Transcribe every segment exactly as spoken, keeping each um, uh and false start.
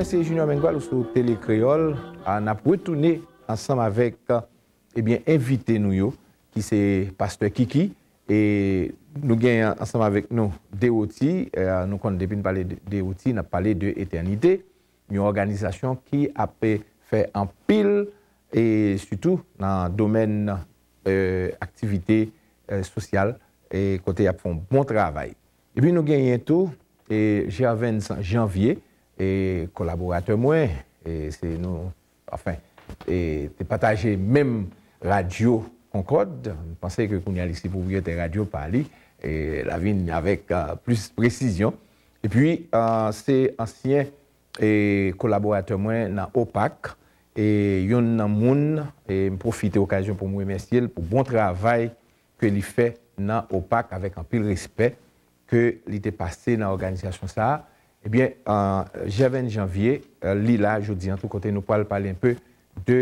Se Junior Mengual ou sou Tele Kreyòl. A, n ap retounen ansanm avèk, ebyen, envite nou yo, ki se Pastè Kiki. E nou gen ansanm avèk nou Dewoti. E, nou konn depi n pale de Dewoti, n ap pale de Etènite, yon òganizasyon ki ap fè anpil, e sitou nan domèn, e, aktivite, e, sosyal, e kote y ap fè yon bon travay. Epi nou genyen tou, e, Gervens Janvier, e, kolaboratè mwen, e, se nou, anfen, e, te pataje menm radyo Concorde. M panse ke kounye a li se pwopriyetè radyo pa li, e, l a vin avèk, a, plis presizyon. Epi, a, se ansyen, e, kolaboratè mwen nan OPAC, e, youn nan moun, e, m pwofite okazyon pou m remèsye l pou bon travay ke li fè nan OPAC avèk anpil respè ke li te pase nan òganizasyon sa a. Ebyen, e, Gervens Janvier, e, li la jodi an tou kote nou pral pale enpe de,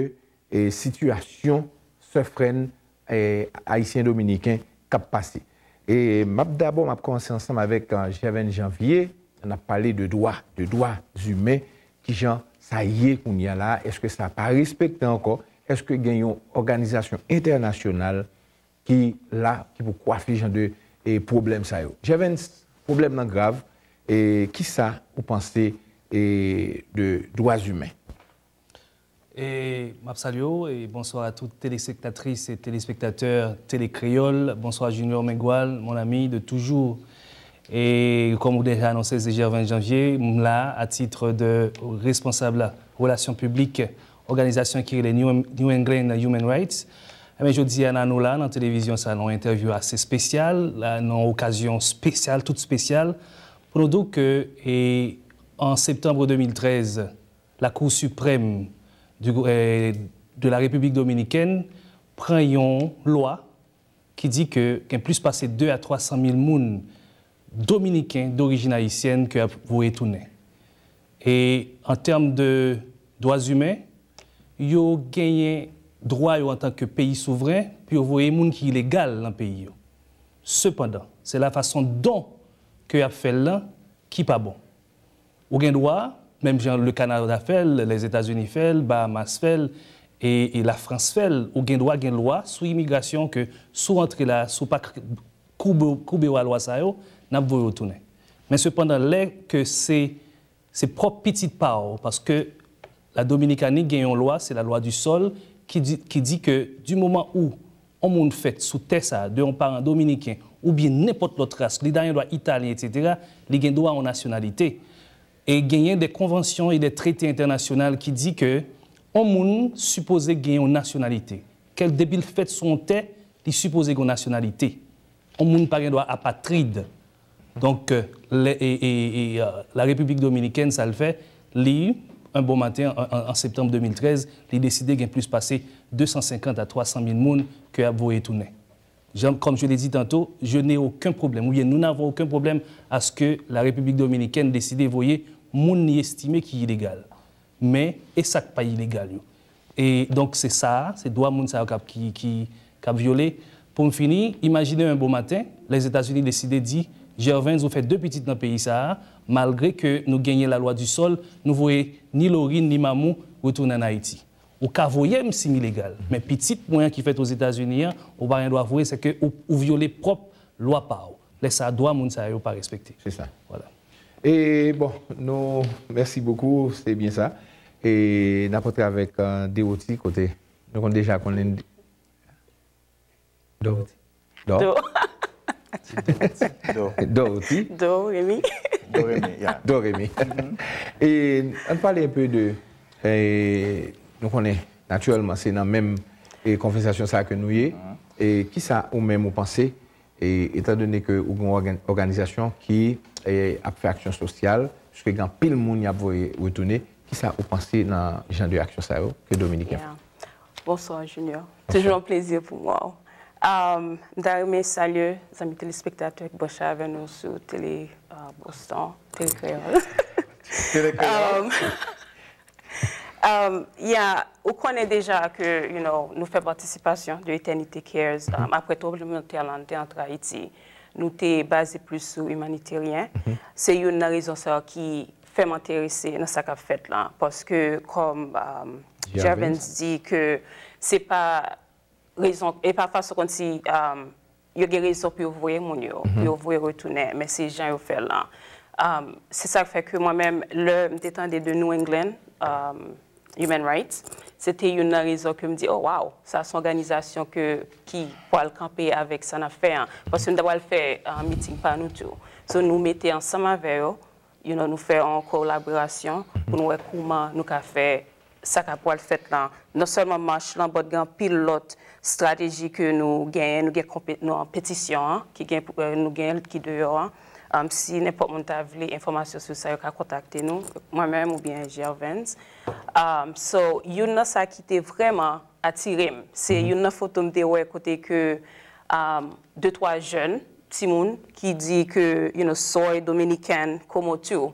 e, sitiyasyon sè frè n, e, ayisyen dominiken k ap pase. E m ap dabò, m ap kòmanse ansanm avèk, e, Gervens Janvier. N ap pale de dwa, de dwa imen. Kijan sa ye kounye a la? Èske sa pa respekte ankò? Èske gen yon òganizasyon entènasyonal ki la, ki pou kwafe jan de, e, pwoblèm sa yo? Gervens, pwoblèm nan grav. E kisa ou panse, e, de dwa imen? E m ap salye w, e bonsoir à toutes téléspectatrices et téléspectateurs Télé Créole. Bonsoir Junior Mengual, mon ami de toujours. E kòm ou deja anonse, se Gervens Janvier, m la a titre de responsable relations publiques, òganizasyon ki rele New, New England Human Rights. Ebyen, jodi a, nou la nan televizyon sa, nan yon entèvyou ase espesyal, la, nan yon okazyon espesyal, tout espesyal, pou nou di w ke, e, an septanm de mil trèz, Lakou Siprèm di, e, de la Repiblik Dominikèn pran yon lwa ki di ke gen plis pase de a twa san mil moun dominiken dorijin ayisyèn ke ap voye tounen. E an tèm de dwa imen, yo genyen dwa yo antanke peyi souvren pou yo voye moun ki ilegal nan peyi yo. Sepandan, se la fason don ke y ap fè l lan ki pa bon. Ou gen dwa, menm jan le Kanada fè l, Lèzetazini fè l, Bahamas fè l, e, e Lafrans fè l, ou gen dwa gen lwa sou imigrasyon ke si w antre la, si w pa k-, koube, koube a lwa sa yo, n ap voye w tounen. Men sepandan, lè ke se, se pwòp pitit pa w, paske la Dominikani gen yon lwa, se la lwa di sòl, ki di, ki di ke di moman ou yon moun fèt sou tè sa a de yon paran dominiken oubyen nenpòt lòt ras, li ta gen dwa italyen, etsetera, li gen dwa yon nasyonalite. E genyen de konvansyon e de trete entènasyonal ki di ke yon moun sipoze gen yon nasyonalite. Kèl, depi l fèt sou yon tè, li sipoze gen yon nasyonalite. Yon moun pa gen dwa apatrid. Donk, euh, lè, e, e, e, euh, la Repiblik Dominikèn, sa l fè, li, yon bon maten, an, an, an septanm de mil trèz, li deside gen plis pase de san senkant a twa san mil moun ke y ap voye tounen. Jan, comme je l'ai dit tantôt, je n'ai aucun problème, oubyen nous n'avons aucun problème à ce que la République dominicaine décide voye moun li estime ki ilegal. Men, e sa k pa ilegal yo? E donk, se sa, se dwa moun sa yo k ap, ki, ki, k ap vyole. Pou m fini, imajine yon bon maten, Lèzetazini deside di, Gervens, ou fè de pitit nan peyi sa a, malgre ke nou genyen lalwa di sòl, nou voye ni Lorin ni Mamou retounen ann Ayiti. Ou ka voye m si m ilegal, men pitit mwen an ki fèt Ozetazini an, ou pa gen dwa voye, sèke ou, ou vyole pwòp lwa pa w. Lè sa a, dwa moun sa yo pa respekte. Se sa. Vwala. E bon, nou, mèsi bokou, se byen sa. E n ap antre avèk, euh, Dewoti, kote nou konn deja konnen Dorothy. Do. Do. Do. Dorothy. Do Remy. Do Remy, yeah. Do Remy. E ann pale enpe de, e, nou konnen, natirèlman, se nan menm, e, konvèsasyon sa a ke nou ye. E kisa ou menm ou panse, e, etandone ke ou gen yon ògan-, òganizasyon ki, e, ap fè aksyon sosyal, piske gen anpil moun y ap voye retounen, kisa ou panse nan jan de aksyon sa yo ke Dominiken fè? Yeah. Bonsoir, Junior. Bonsoir. Toujours un plaisir pour moi. Um, m ta renmen salye zanmi telespektatè k branche avè nou sou Tele, uh, Boston, Tele Kreyòl. Tele Kreyòl. Um, um, yeah, ou konnen deja ke, you know, nou fè patisipasyon de Eternity Cares, um, apre tranblemanntè lan te antre Ayiti. Nou te baze plis sou imaniteryen. Se youn nan rezon sa yo ki fè m enterese nan sa k ap fèt la. Paske, kòm um, Gervens di, ke se pa rezon, e pa fason kòmsi um, yo gen rezon pou yo voye moun yo, pou yo voye retounen, men se jan yo fè l lan. Um, se sa k fè ke mwen menm, lè m te tande de New England, um, Human Rights, se te youn nan rezon ke m di, oh wow, sa se yon òganizasyon ke, ki pral kanpe avèk sa n ap fè an. Paske nou ta pral fè uh, miting pa nou tou. So nou mete ansanm avè yo, you know, nou fè yon kolaborasyon pou nou wè kouman nou ka fè sa k ap pral fèt lan. Non sèlman mach lan, but gen anpil lòt estrateji ke nou genyen, nou gen konpe- nou an petisyon an, ki gen, euh, nou genyen ki deyò an. Um, si nenpòt moun ta vle enfòmasyon sou sa, yo ka kontakte nou, mwen menm oubyen Gervens. Um, so, youn nan sa ki te vrèman atire m, se youn nan foto m te wè kote ke um, de twa jèn timoun ki di ke, you know, soy dominicaine como tú.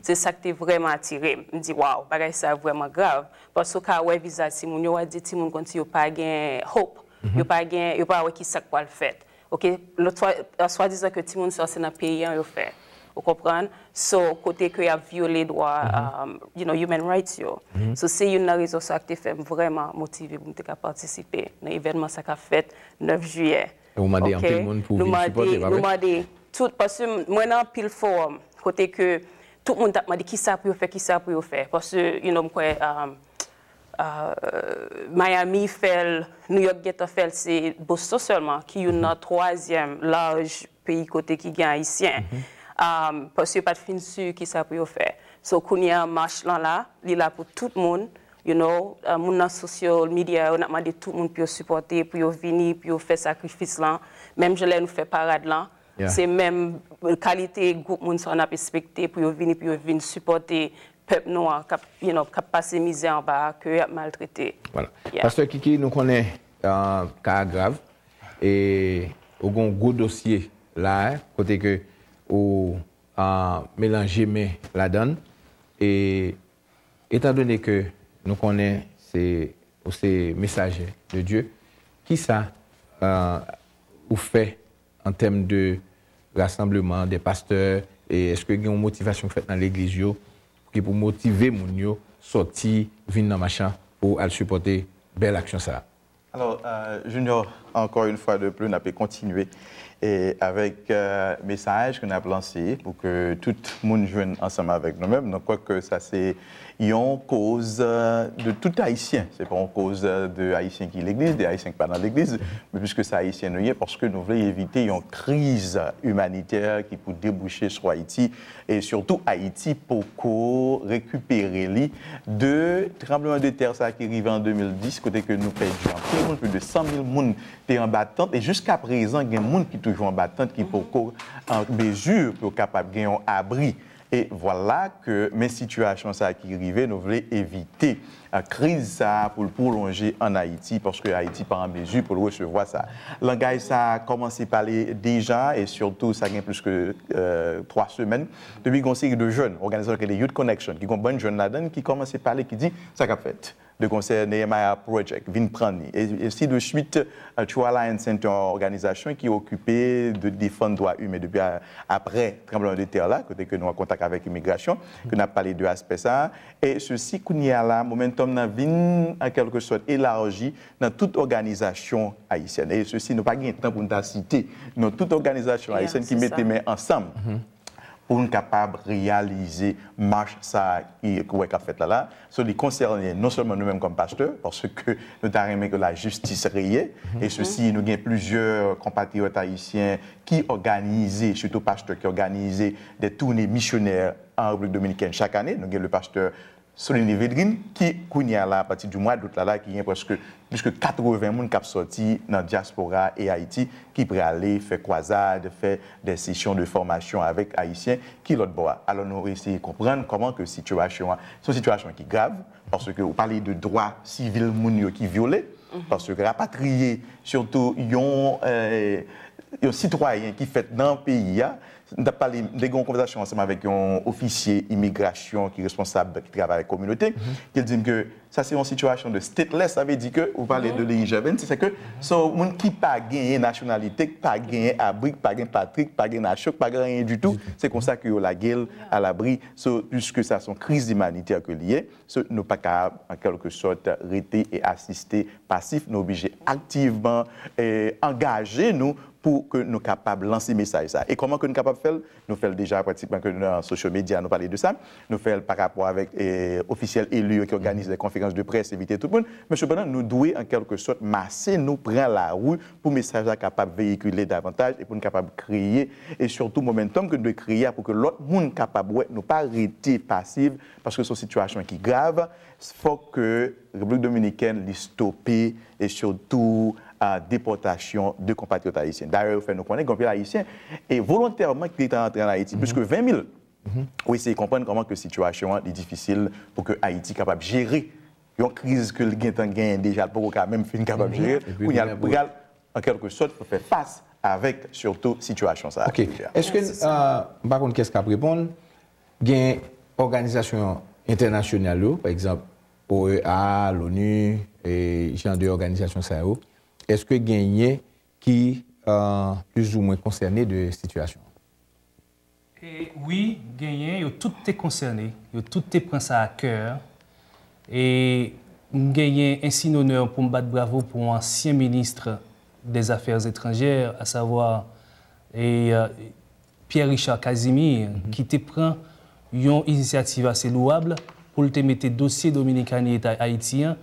Se sa ki te vrèman atire m. M di, waw, bagay sa vrèman grav. Paske w ka wè vizaj timoun yo, w a di timoun kòmsi yo pa gen hope. Yo pa gen, yo pa wè ki sa k pral fèt. Ok, lòt fwa, swadizan ke timoun sa se nan peyi an yo fè. Ou konprann? So, kote ke y ap vyole dwa, um, you know, human rights yo. So, se youn nan rezon sa ki te fè m vrèman motive pou m te ka patisipe nan evènman sa k ap fèt nèf jiyè. E ou mande anpil moun pou vin sipòte, pa vre? Nou mande tout, paske mwen nan anpil fowòm, kote ke tout moun t ap mande kisa pou yo fè, kisa pou yo fè. Paske, you know, m kwè, um, uh, Miami fè l, New York gentan fè l, se Boston sèlman ki youn nan twazyèm laj peyi kote ki gen Ayisyen. Um, paske yo pa t fin si kisa pou yo fè. So, kounye a, mach lan la, li la pou tout moun, you know, uh, moun nan social media yo, n ap mande tout moun pou yo sipòte, pou yo vini, pou yo fè sakrifis lan. Menm jan lè nou fè parad lan, se menm kalite gwoup moun sa n ap espekte pou yo vini, pou yo vin sipòte pèp nou an k ap, you know, k ap pase mizè anba a, ke y ap maltrete. Vwala. Pastè Kiki, nou konnen uh, ka a grav, e ou gen yon gwo dosye la, kote ke ou uh, melanje men ladan l, e etandone ke nou konnen se ou se mesaje de Dye, kisa uh, ou fè an tèm de rasanbleman de pastè, e èske gen yon motivasyon k fèt nan legliz yo ki pou motive moun yo sòti vin nan mach lan pou al sipòte bèl aksyon sa a? Alò, euh, Junior, encore une fois de plus, n ape kontinye e avèk euh, mesaj ke n ap lanse pou ke tout moun jwenn ansanm avèk nou menm. Nou kwè ke sa se yon koz euh, de tout Ayisyen. Se pa yon koz euh, de Ayisyen ki legliz, de Ayisyen ki pa nan legliz, men piske se Ayisyen nou ye, paske nou vle evite yon kriz imanitè ki pou debouche sou Ayiti, e sitou Ayiti poko rekipere li de tranbleman de tè sa ki rive an de mil dis, kote ke nou pèdi anpil moun, plis de san mil moun te anba tant, e jiska prezan, gen moun ki toujou anba tant, ki poko an mezi pou yo kapab gen yon abri. E vwala ke, men sitiyasyon sa ki rive, nou vle evite a, kriz sa a pou l pwolonje ann Ayiti, paske Ayiti pa an mezi pou l resevwa sa. Langaj sa a kòmanse pale deja, e sitou sa gen plis ke euh, twa semèn, depi gen yon seri de jèn, òganizasyon ki rele Youth Connection, ki gen yon bann jèn ladan l, ki kòmanse pale, ki di sa k ap fèt. De konsè Nehemiah Project, vin pran li. E, e si de suite, euh, True Alliance Center, yon òganizasyon ki okipe de defann dwa imen depi a, apre tranbleman de tè la, kote ke nou an kontak avèk imigrasyon, ke n ap pale de aspè sa a. E sesi, kounye a la, momentum nan vin, an kèlke sòt, elaji nan tout òganizasyon ayisyèn. E sesi, nou pa gen tan pou n ta site non tout òganizasyon ayisyèn ki mete men ansanm pou n kapab reyalize mach sa a ki, ki wè k ap fèt la la. So, li konsène non sèlman nou menm kòm pastè, paske nou ta renmen ke lajistis reye, e sesi, nou gen plizyè konpatriyòt ayisyen ki òganize, sitou pastè ki òganize de toune misyonè an Repiblik Dominikèn chak ane. Nou gen le pastè Soligny Védrine, ki kounye a la, apati di mwa dout la, la, ki gen prèske plis ke katreven moun k ap sòti nan dyaspora e Ayiti, ki prale fè kwazad, fè de sesyon de fòmasyon avèk Ayisyen ki lòt bò a. Alò, nou eseye konprann kòman ke sitiyasyon an, se yon sitiyasyon ki grav, paske ou pale de dwa sivil moun yo ki vyole, paske rapatriye, sitou yon, euh, yon sitwayen ki fèt nan peyi a. M t ap pale, m te gen yon konvèsasyon ansanm avèk yon ofisye imigrasyon ki responsab, ki travay avèk kominote, ki te di m ke sa se yon sitiyasyon de stateless, sa vle di ke ou pale de Leyijè venn, se ke se yon moun ki pa genyen nasyonalite, ki pa genyen abri, ki pa gen patri, ki pa gen nacho, ki pa gen anyen ditou. Se konsa ke yo lage l alabri. So, piske sa se yon kriz imanitè ke li ye, so, nou pa ka, an kèlke sòt, rete e asiste pasif. Nou oblije aktivman, eh, angaje nou pou ke nou kapab lanse mesaj sa. E kòman ke nou kapab fè l? Nou fè l deja pratikman ke nan social media, nou pale de sa. Nou fè l pa rapò avèk, eh, ofisyèl eli yo ki òganize de konferans de près, envite tout moun. Men sepandan, nou dwe, an kèlke sòt, mase nou, pran lari pou mesaj la kapab veyikile davantaj e pou nou kapab kreye, e sitou momentum ke nou dwe kreye a pou ke lòt moun kapab wè nou pa rete pasif, paske se yon sitiyasyon ki grav. Fòk ke Repiblik Dominikèn li stope e sitou, a, depòtasyon de konpatriyòt ayisyen. Dayè, yo fè nou konnen gen anpil Ayisyen e volontèman ki te antre an Ayiti, plis ke ven mil. Ou eseye konprann kòman ke sitiyasyon an li difisil pou ke Ayiti kapab jere yon kriz ke l gentan genyen deja, l poko ka menm fin kapab jere. Kounye a l pral, an kèlke sòt, pou fè fas avèk sitou sitiyasyon sa a. Ok. Èske, euh, m pa konn kiyès k ap reponn, gen òganizasyon entènasyonal yo, pa egzanp, O E A, l'ONU, e jan de òganizasyon sa yo, èske genyen ki, euh, plizoumwen konsène de sitiyasyon? E wi, genyen, yo tout te konsène, yo tout te pran sa a kè. E m genyen ensiy onè pou m bat bravo pou ansyen minis dèzafè etranjè, asavwa, e, euh, Pierre Richard Casimir, ki te pran yon inisyativ ase lwab pou l te mete dosye Dominikani e Ayiti an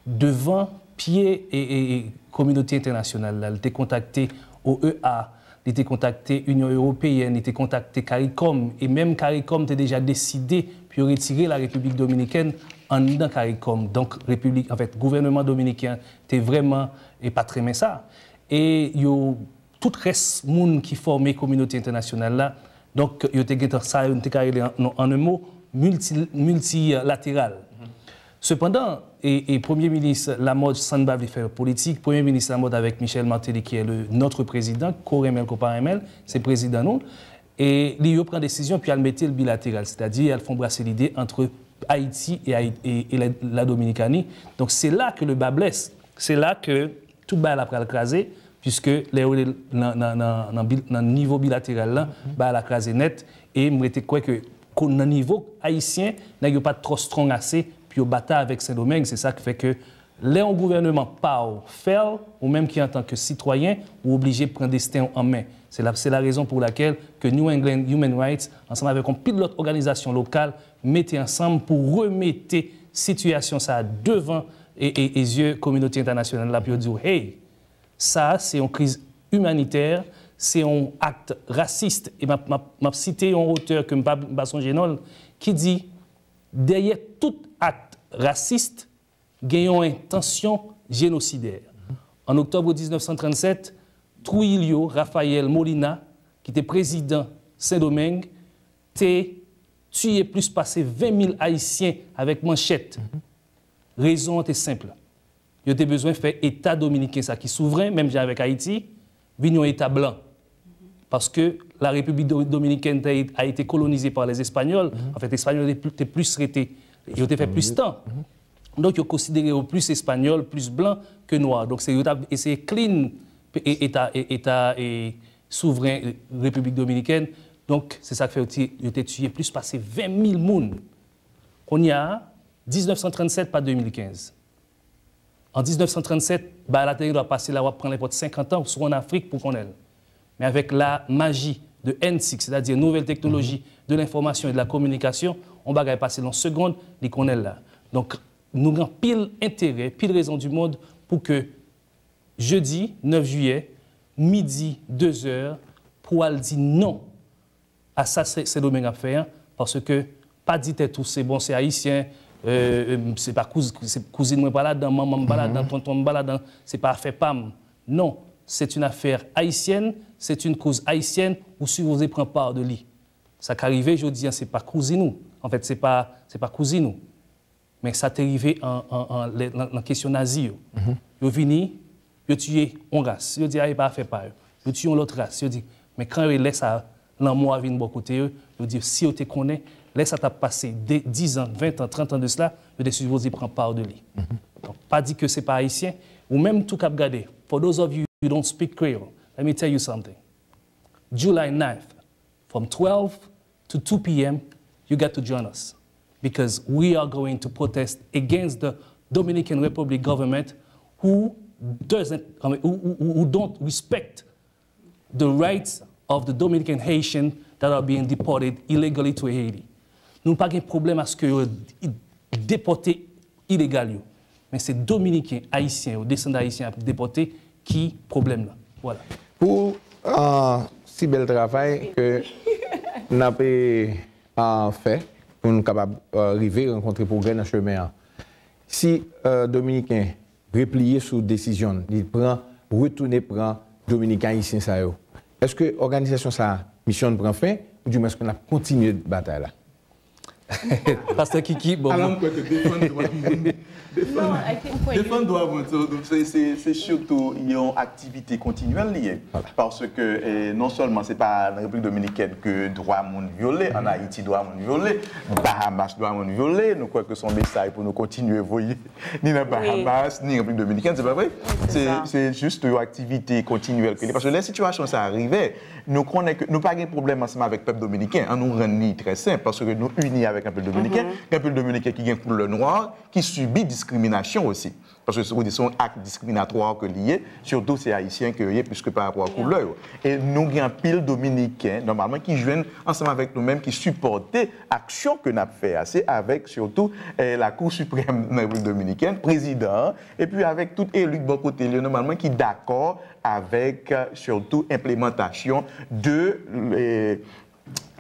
devan pye e, e, e kominote entènasyonal la. Li te kontakte O E A, li te kontakte Inyon Ewopeyèn, li te kontakte CARICOM, e menm CARICOM te deja deside pou yo retire la Repiblik Dominikèn anndan CARICOM. Donk, Repiblik, anfèt, gouvèneman dominiken an te vrèman e pa t renmen sa. E yo, tout rès moun ki fòme kominote entènasyonal la, donk, yo te gentan sa, yo te ka rele an, an un mot, milti, miltilateral. Sepandan, e, e Premye Minis Lamothe, san n pa vle fè politik, Premye Minis Lamothe avèk Michel Martelly, ki est le, notre président, ko renmen l, ko pa renmen l, se prezidan nou, e li yo pran desizyon, pi al mete l bilateral, sètadi al fè yon brase lide ant Ayiti e, Ayi- e, e la, la Dominikani. Donk, se la ke le bas blesse. Se la ke tout bagay la pral kraze, piske lè yo rele nan, nan, nan, nan, bi- nan nivo bilateral la, bagay la kraze nèt, e m rete kwè ke ko- nan nivo ayisyen, nèg yo pa t twò strong ase pou yo batay avèk Sendomeng. Se sa k fè ke lè yon gouvèneman pa w fè l, ou menm ki antanke sitwayen, ou oblije pran desten w an men. Se la, se la rezon pou lakèl ke New England Human Rights, ansanm avèk yon pil lòt òganizasyon lokal, mete ansanm pou remete sitiyasyon sa a devan e, e, e zye kominote entènasyonal la pou yo di w, hey, sa a se yon kriz imanitè, se yon akt rasis. E m ap, m ap, m ap site yon otè ke m pa, m pa sonje non l, ki di, dèyè tout akt rasis, gen yon entansyon jenosidè. An oktòb diznèf san trannsèt, Trujillo Rafael Molina, ki te prezidan Sendomeng, te tiye plis pase ven mil Ayisyen avèk manchèt. Rezon an te senp. Yo te bezwen fè Eta dominiken sa ki souvren, menm jan avèk Ayiti, vin yon Eta blan. Paske la République do- dominicaine a été colonisée par les Espagnols. An fèt, Espanyòl te pli- te plis rete, yo te fè plis tan. Donk, yo konsidere yo plis Espanyòl, plis blan ke nwa. Donk, se yo t ap eseye clean e- Eta, e- Eta e souvren Repiblik Dominikèn. Donk, se sa k fè yo ti- yo te tiye plis pase ven mil moun. Kounye a, diznèf san trannsèt pa de mil kenz. An diznèf san trannsèt, bagay la te gen dwa pase la, w ap pran nenpòt senkant an, ou sou ann Afrik pou konnen l. Men avèk la maji de N six, sètadi nouvèl teknoloji de lenfòmasyon e de la kominikasyon, yon bagay pase l yon segonn, li konnen l la. Donk, nou gen anpil enterè, pil rezon di mond pou ke jedi nèf jiyè, midi, de zè, pou al di non a sa Sendomeng ap fè an, paske pa di tèt ou se bon, se ayisyen, euh, se pa kouz, se kouzin mwen pa ladan, manman m pa ladan, tonton m pa ladan, se pa afè pa m. Non, c'est une affaire haïtienne, c'est une cause haïtienne, ou sipoze pran pa de li. Sa ka rive jodi an, se pa kouzin ou. Anfèt, se pa, se pa kouzin ou. Men sa te rive an, an, an, lè- nan, nan kesyon nazi yo. Yo vini, yo tiye yon ras. Yo di, a, e pa afè pa yo. yo ti yon lòt ras. Yo di, men kan yo lè sa, lanmò a vin bò kote yo, yo di, si yo te konnen, lè sa t ap pase de, diz an, ven an, trant an de sila, yo te sipoze pran pa de li. Donk, pa di ke se pa Ayisyen, ou menm tou k ap gade, for those of you who don't speak Creole, let me tell you something. July ninth, from twelve to two p m, you got to join us because we are going to protest against the Dominican Republic government who doesn't, I mean, who, who, who don't respect the rights of the Dominican Haitian that are being deported illegally to Haiti. Nou pa gen pwoblèm aske yo depòte ilegal yo. Men se Dominiken, Ayisyen yo, desandan Ayisyen ap depòte ki pwoblèm nan. Vwala. Pou, ah, si bèl travay ke n ap, eh, ah, fè pou nou kapab, ah, rive rankontre pwogrè nan chemen an. Si, eh, Dominiken repliye sou desizyon l, li pran, retounen pran Dominiken Ayisyen sa yo, èske òganizasyon sa a, misyon l pran fen, oudimwens ke n ap kontinye batay la? Pastè Kiki, bon. Alò, m kwè ke defann dwa moun, defann, defann dwa moun, se, se, se, se sitou yon aktivite kontinyèl li ye. Paske, eh, non sèlman se pa nan Repiblik Dominikèn ke dwa moun vyole, ann Ayiti dwa moun vyole, Bahamas dwa moun vyole, nou kwè ke se yon mesaj pou nou kontinye voye, ni nan Bahamas, ni Repiblik Dominikèn, se pa vre? Se, se jis yon aktivite kontinyèl ke li ye. Paske lè sitiyasyon sa a rive, nou konnen ke nou pa gen pwoblèm ansanm avèk pèp dominiken. Ann nou rann li trè senp, paske nou ini avèk anpil Dominiken, gen anpil Dominiken ki gen koulè nwa, ki sibi diskriminasyon osi. Paske se, se yon ak diskriminatwa ke li ye, sitou se Ayisyen ke yo ye, pliske pa rapò a koulè yo. E nou gen anpil Dominiken, nòmalman, ki jwenn ansanm avèk nou menm, ki sipòte aksyon ke n ap fè a. Se avèk sitou, eh, Lakou Siprèm nan Repiblik Dominikèn, prezidan an, epi avèk tout eli k bò kote l yo, nòmalman, ki dakò avèk, eh, sitou enplemantasyon de, eh,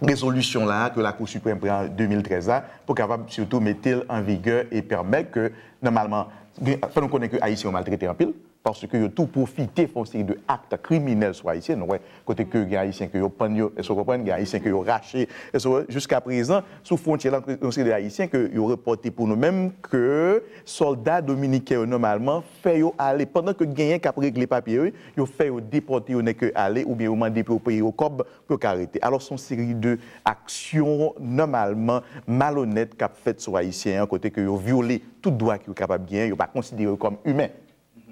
rezolisyon la ke Lakou Siprèm pran an de mil trèz la, pou kapab sitou mete l an vigè e pèmèt ke, nòmalman, gen, fò nou konnen ke Ayisyen yo maltrete anpil, paske yo tou pwofite fè yon seri de ak kriminèl sou Ayisyen. Nou wè kote ke gen Ayisyen ke yo pann yo, èske w konprann? Gen Ayisyen ke yo rache, èske w, jiska prezan, sou fwontyè la, yon seri de Ayisyen ke yo repòte pou nou menm, ke sòlda dominiken yo, nòmalman, fè yo ale. Pandan ke genyen k ap regle papye yo, yo fè yo depòte yo, nèk yo ale, oubyen yo mande pou yo peye yo kòb pou yo ka rete. Alò, se yon seri de aksyon, nòmalman, malonèt k ap fèt sou Ayisyen an, kote ke yo vyole tout dwa ke yo kapab genyen, yo pa konsidere yo kòm imen.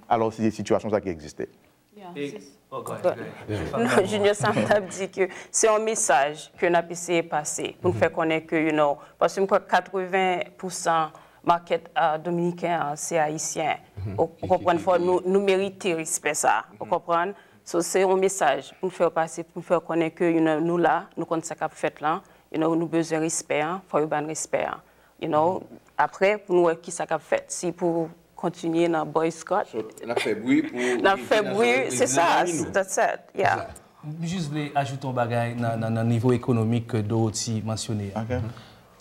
Alò, se sitiyasyon sa ki egziste. Yeah, E, se oh, go ahead, go ahead. Non, Junior, sa m t ap di ke se yon mesaj ke n ap eseye pase pou n fè konnen ke, you know, paske m kwè katreven pousan market, ah, dominiken an, se Ayisyen. Ou, ou konprann, fò nou, nou merite respè sa. Ou konprann? So, se yon mesaj pou n fè yo pase, pou n fè yo konnen ke, you know, nou la, nou konn sa k ap fèt lan, you know, nou bezwen respè an, fò yo ban n respè an. You know, apre, pou nou wè kisa k ap fèt, si pou kontinye nan boycott. So, n ap fè bri pou N ap fè bri, se sa, that's it, yeah. M jis vle ajoute yon bagay nan, nan, nan nivo ekonomik ke Dorothy mansyone a.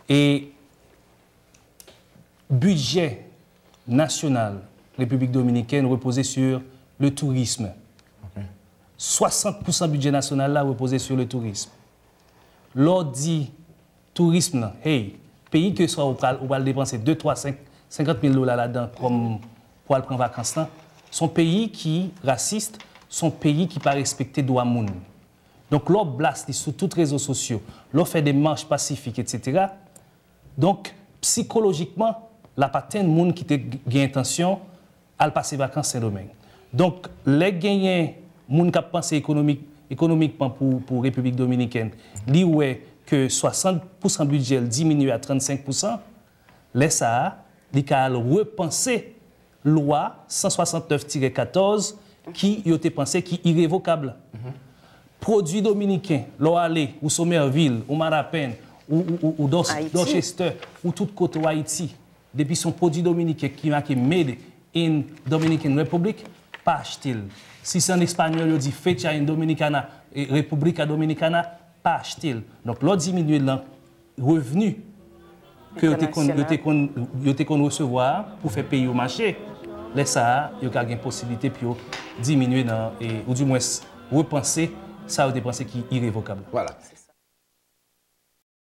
E bidjè nasyonal Repiblik Dominikèn repoze sur le tourisme. Swasant pousan bidjè nasyonal la repoze sur le tourisme. Lè w di tourism nan, hey, peyi ke swa ou pral, ou pral depanse de, twa, senk, senkant mil dola ladan kòm pou al pran vakans lan, se yon peyi ki rasis, se yon peyi ki pa respekte dwa moun. Donk, lè w blast li sou tout rezo sosyo, lè w fè de mach pasifik, etsetera, donk, sikolojikman, l ap atenn moun ki te gen entansyon al pase vakans Sendomeng. Donk, lè genyen moun k ap panse ekonomik, ekonomikman pou, pou Repiblik Dominikèn, li wè ke swasant pousan bidjè l diminye a trannsenk pousan, lè sa a, li ka al repanse lwa san swasantnèf tirè katòz ki yo te panse ki irevokab. Pwodui dominiken, lè w ale, ou Somerville, ou Marapen, ou, ou, ou, ou Dor-, Dorchester, ou tout kote w Ayiti, depi se yon pwodui dominiken ki make made in Dominican Republic, pa achte l. Si se an espanyòl, yo di fecha en Dominicana, eh, República Dominicana, pa achte l. Donk, lè w diminye nan revni ke yo te konn, yo te konn, yo te konn resevwa a pou fè peyi yo mache, lè sa a, yo ka gen posiblite pou yo diminye nan, e, oudimwens repanse sa yo te panse ki irevokab. Vwala.